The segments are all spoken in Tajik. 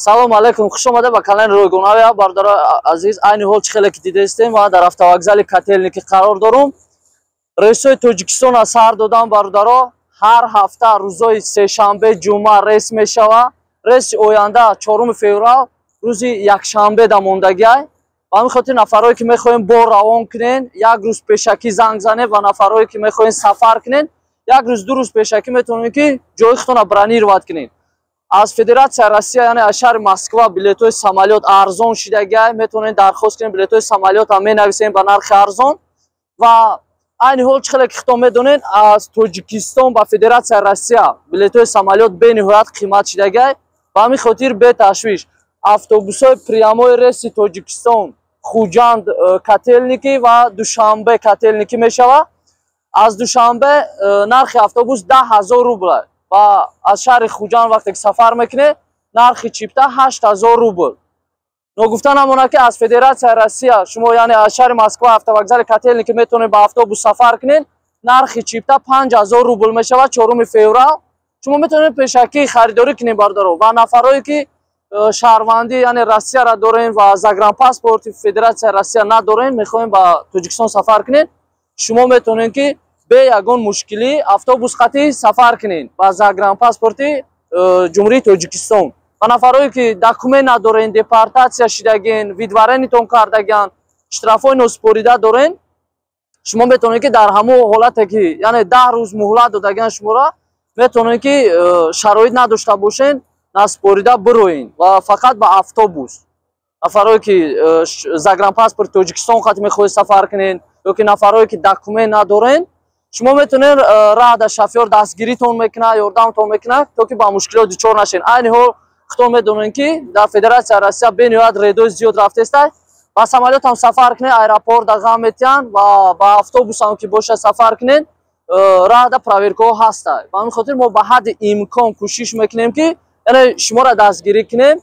Салом алейкум, хуш омада ба канали Ройгон Авиа. Бародарои азиз, айни ҳол чӣ хеле ки дидаистем, ман дар автовокзали Котельники қарор дорум. Рейсҳои Тоҷикистон аз сар додам, бародаро. Ҳар ҳафта рӯзои сешанбе, ҷумъа рейс мешава. Рейси оянда 4 феврал рӯзи якшанбе да мондагиай. Ба ҳамин хотир нафарое ки мехоҳем бор равон кунен, як рӯз пешакӣ занг занед ва нафарое ки мехоҳем сафар кунен, як рӯз ду рӯз пешакӣ метавонем ки ҷои худтонро бронировать кунед. Аз Федератсияи Россия, яъне аз шаҳри Москва билетҳои самолёт арзон шидагиай, метавонед дархост кунед, билетҳои самолёт ҳам менависем ба нархи арзон. Ва айни ҳол чӣ хеле ки худтон медонед, аз Тоҷикистон ба Федератсияи Россия билетҳои самолёт бениҳоят қимат шидагиай. Ба ҳамин хотир беташвиш автобусҳои прямой рейси Тоҷикистон Хуҷанд Котельники ва Душанбе Котельники мешавад. Аз Душанбе нархи автобус 10 000 рубл ва аз шаҳри Хуҷанд вақте ки сафар мекунед, нархи чипта 8000 рубл. Ногуфта намонад ки аз Федератсияи Россия шумо, яъне аз шаҳри Москва автовокзали Котельники метавонед ба автобус сафар кунед, нархи чипта 5000 рубл мешавад 4 феврал. Шумо метавонед пешакӣ харидорӣ кунед, бародаро. Ва нафарое ки шаҳрвандӣ, яъне Россияро дорем ва загранпаспорти Федератсияи Россия надорем, мехоҳем ба Тоҷикистон сафар кунед, шумо метавонед ки бе ягон мушкилӣ автобус қатъӣ сафар кунед ба загранпаспорти Ҷумҳурии Тоҷикистон. Ва нафарое ки документ надорен, депортатсия шидагин, выдворение тон кардагиан, штрафҳои носупорида дорен, шумо метавонед ки дар ҳамон ҳолате ки яъне 10 рӯз муҳлат додагиан шуморо, метавонед ки шароит надошта бошен, насупорида бироен ва фақат ба автобус. Нафарое ки загранпаспорти Тоҷикистон қатъи мехоҳед сафар кунед ё ки нафарое ки документ надорен, шумо метавонед раҳ дар шофёр дастгиритон мекунад, ёрдамтон мекунад, то ки ба мушкилот дучор нашед. Айни ҳол худтон медонед ки дар Федератсияи Россия бениҳоят рейдои зиёд рафтеста. Ба самолёт ҳам сафар кунед, аэропорт да ғам метиҳанд ва ба автобусам ки бошад сафар кунед, раҳда проверкаҳо ҳастанд. Ба ҳамин хотир мо ба ҳадди имкон кӯшиш мекунем ки яъне шуморо дастгирӣ кунем,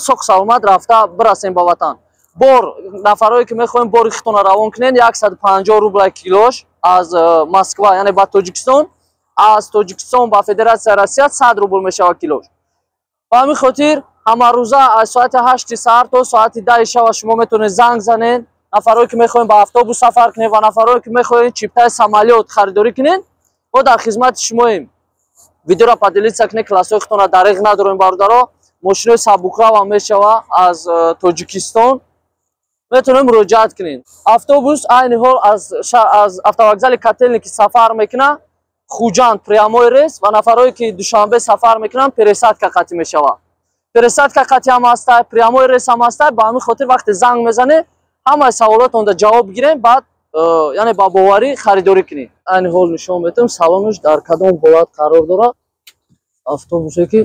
соқ саломат рафта бирасем ба ватан. Бор нафарое ки мехоҳем бори худтонро равон кунед, 150 рубла килош аз Москва, яъне ба Тоҷикистон, аз Тоҷикистон ба Федератсияи Россия 100 рубл мешавад килош. Ба ҳамин хотир ҳамарӯза аз соати 8 саҳар то соати 10 шава шумо метавонед занг занед. Нафарое ки мехоҳем ба автобус сафар кунед ва нафарое ки мехоҳем чиптаи самолёт харидорӣ кунед, мо дар хизмати шумоем. Видеоро поделиться кунед, классҳои худтонро дареғ надорем, бародаро. Мошинои сабукравам мешава аз Тоҷикистон, метавонем муроҷиат кунед. Автобус айни ҳол аз автовокзали Котельники сафар мекунад Хуҷанд прямой рейс ва нафарое ки Душанбе сафар мекунанд, пересадка қатъӣ мешавад. Пересадка қатъӣ ҳам ҳастай, прямой рейс ҳам ҳастай. Ба ҳамин хотир вақте занг мезанед, ҳамаи саволотонда ҷавоб гирем, баъд яъне ба боварӣ харидорӣ кунед. Айни ҳол нишон медиҳам салонаш дар кадом ҳолат қарор дорад. Автобусе ки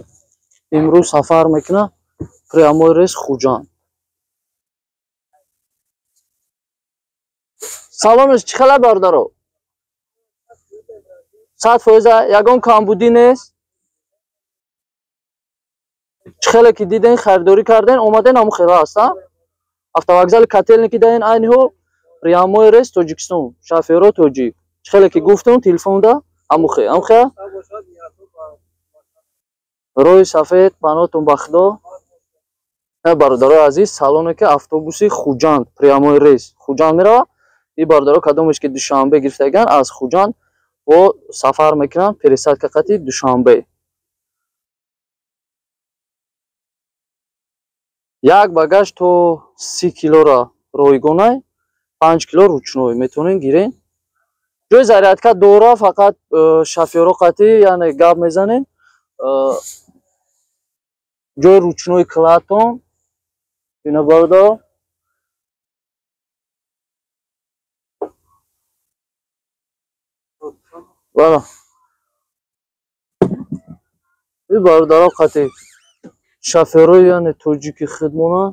имрӯз сафар мекунад прямой рейс Хуҷанд. Салонаш чӣ хела, бародаро? 100%, ягон камбудӣ нест. Чӣ хеле ки диден, харидорӣ карден, омаден, ҳамон хела аст. Автовокзали Котельники даен айни ҳол, прямой рейс Тоҷикистон, шофёро тоҷик. Чӣ хеле ки гуфтам телефонда, ҳамухе ҳамухе. Роҳи сафед, паноҳтон ба Худо. Бародарои азиз, салоне ки автобуси Хуҷанд прямой рейс Хуҷанд меравад. Ин бародаро кадомеш ки Душанбе гирифтаган, аз Хуҷанд бо сафар мекунанд, пересадка қатъи Душанбе. Як багаж то 30 килора ройгонай, 5 кило ручной метавонед гирен. Ҷои зарядка дора, фақат шофёро қатъӣ яъне гап мезанем. Ҷои ручной кладь-тон ина, бародаро. Бала. И бародаро қатъи шофёрои яъне тоҷики хидмона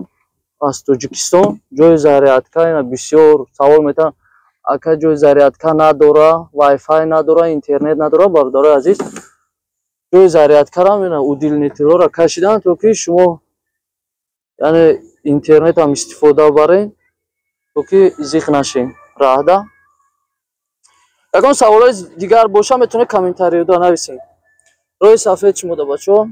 аз Тоҷикистон. Ҷои зарядка ина, бисёр савол метавонанд: ака, ҷои зарядка надора, вайфай надора, интернет надора. Бародарои азиз, ҷои зарядкарам ина удлинитель ҳоро кашидан, то ки шумо яъне интернетам истифода баред, то ки зиқ нашед раҳда. Ягон саволҳои дигар боша, метавонед комментариёда нависед. Роҳи сафед шумода, бачаҳо.